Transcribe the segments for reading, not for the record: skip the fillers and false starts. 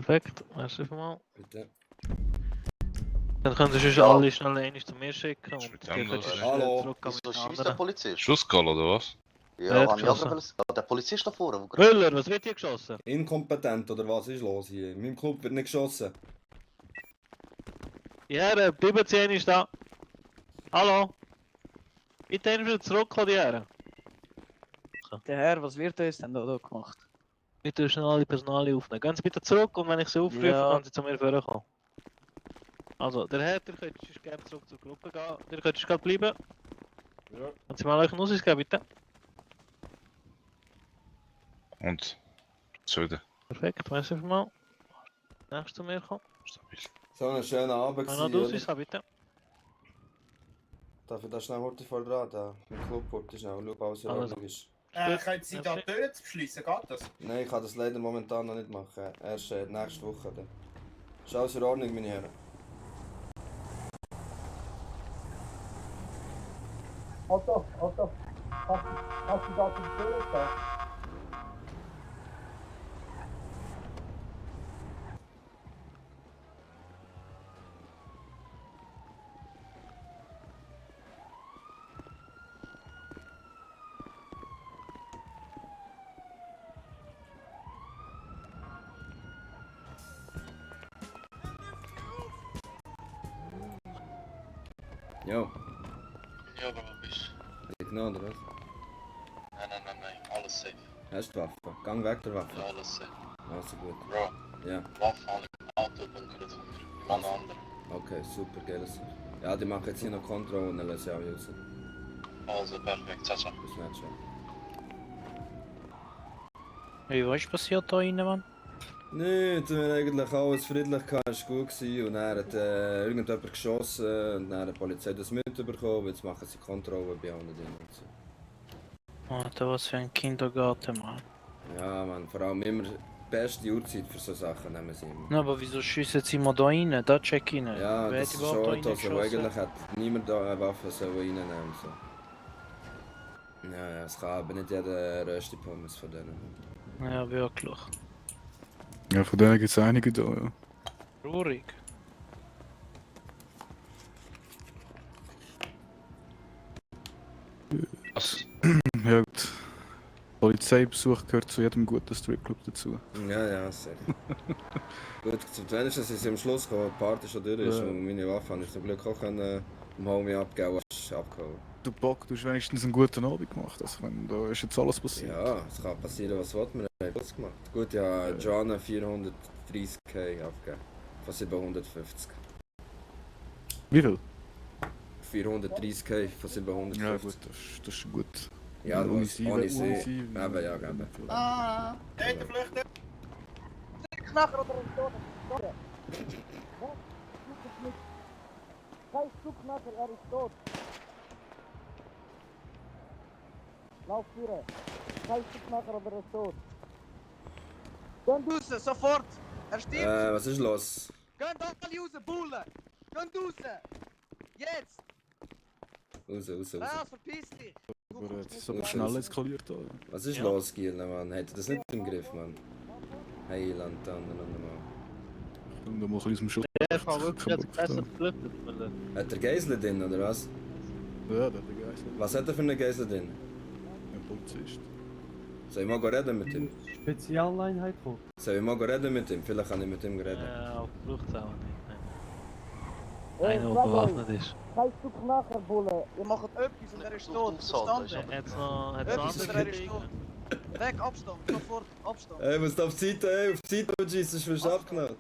Perfekt, merci mal. Bitte. Dann können Sie schon alle schnell einmal zu mir schicken Was und mit dann dem könnt los? ihr Hallo. zurückgehen mit Wieso den schießt der anderen. Polizist? Schussgall oder was? Wer Ja, hat habe ich auch geschossen? gerade sagen. Der Polizist da vorne. Müller, was wird hier geschossen? Inkompetent oder was ist los hier? In meinem Club wird nicht geschossen. Ja, bleiben Sie einmal da. Hallo? Bitte einmal wieder zurückkommen, die Herren. Der Herr, was wird uns denn da gemacht? Wir tun schnell alle Personalien aufnehmen. Gehen Sie bitte zurück und wenn ich Sie aufrufe, Ja. können Sie zu mir vorkommen. Also, der Herr, ihr könnt sonst gerne zurück zur Gruppe gehen. Ihr könnt sonst gerade bleiben. Ja. Können Sie mal euch einen Ausweis geben, bitte? Und? Zuiden. Perfekt, merci mal. Nächstes zu mir kommen. Stabil. So einen schönen Abend Kann ich noch den gewesen, Ausweis haben, bitte? Darf ich da schnell heute voll dran? Da, im Club heute schnell. Schau, alles in Also. Ordnung ist. Können Sie da Türen beschließen, geht das? Nein, ich kann das leider momentan noch nicht machen. Erst nächste Woche dann. Ist alles in Ordnung, meine Herren? Otto, hast du da die Türen da? Jo, Ja, aber wo bist ich genommen oder was? du? Nein, alles safe. Hast du die Waffe? Gang weg der Waffe. Ja, alles safe. Also gut. Bro, Ja, Waffe habe ich im Auto bunkert von mir. Ich meine andere. okay, super, geiles. Ja, die machen jetzt hier noch Kontrolle und dann lassen sie alle raus. Also perfekt, ciao, ciao. Das ist nicht schön. Hey, was ist passiert da drinnen, Mann? Nicht, wir haben eigentlich alles friedlich gehabt, es war gut gewesen. Und dann hat irgendjemand geschossen und dann hat die Polizei das mitbekommen. Jetzt machen sie Kontrolle bei allen drin und so. Alter, was für ein Kindergarten, Mann. Ja, man, vor allem immer die beste Uhrzeit für so Sachen nehmen sie immer. Na, aber wieso schiessen sie immer da rein? Da check ich nicht. Ja, Wer das hat ist überhaupt schon da etwas, aber reingeschossen? eigentlich hat niemand da eine Waffe sollen reinnehmen so. Ja, es kann aber nicht jeder rösti Pommes von denen. Ja, wirklich. Ja, von denen gibt es einige da, ja. Traurig. Was? Ja, gut. Polizeibesuch gehört zu jedem guten Stripclub dazu. Ja, sicher. Gut, wenigstens sind sie am Schluss gekommen, die Party schon durch ist Ja. und meine Waffe habe ich zum Glück auch können, dem Homie abgeben, was abgehauen. Du Bock, du hast wenigstens einen guten Abend gemacht. Also, ich meine, da ist jetzt alles passiert. Ja, es kann passieren, was will. Wir haben alles gemacht. Gut, ja, Joanna 430k abgegeben. Von 750. Wie viel? 430k von 750. Ja, gut, das ist gut. Ja, Ohne was, sie, ohne ohne sie. sie. Eben, ja, eben. Hey, der Flüchter! Knacker oder ein Toter. Sorry. Kein Zugknacker, er ist tot. Lauf führen. Kein Zugknacker oder er ist tot. Gehen raus, sofort! Er stirbt! Was ist los? Gehen alle raus, Bullen! Gehen raus! Jetzt! Raus. Raus, verpiss dich! Aber es ist aber schnell eskaliert da. Was ist los, Giel, Mann? Hat er das nicht im Griff, Mann? Heiland, dann nochmal. Und da mal ein bisschen aus dem Schuss. Der kann wirklich jetzt besser geflüchtet, Müller. Hat er Geisel drin, oder was? Ja, der hat den Geist. Was hat er für einen Geisel drin? Ein Polizist. Soll ich mal reden mit ihm? Spezialeinheit hoch. Soll ich mal reden mit ihm? Vielleicht kann ich mit ihm reden. Auf Fluchtzahl nicht. Nein. Einer, der bewaffnet ist. Kein Zugknacker, Bulle. Ihr macht etwas und er ist tot. Verstanden? Hat's noch Etwas und andere er ist Kollegen? tot. Weg, Abstand, sofort, Abstand. Ey, musst auf die Seite, auf die Seite schießen, sonst wirst du abgenommen.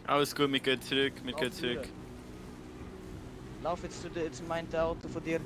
Alles gut, wir gehen zurück, wir gehen zurück. Lauf jetzt zu meinem Auto von dir.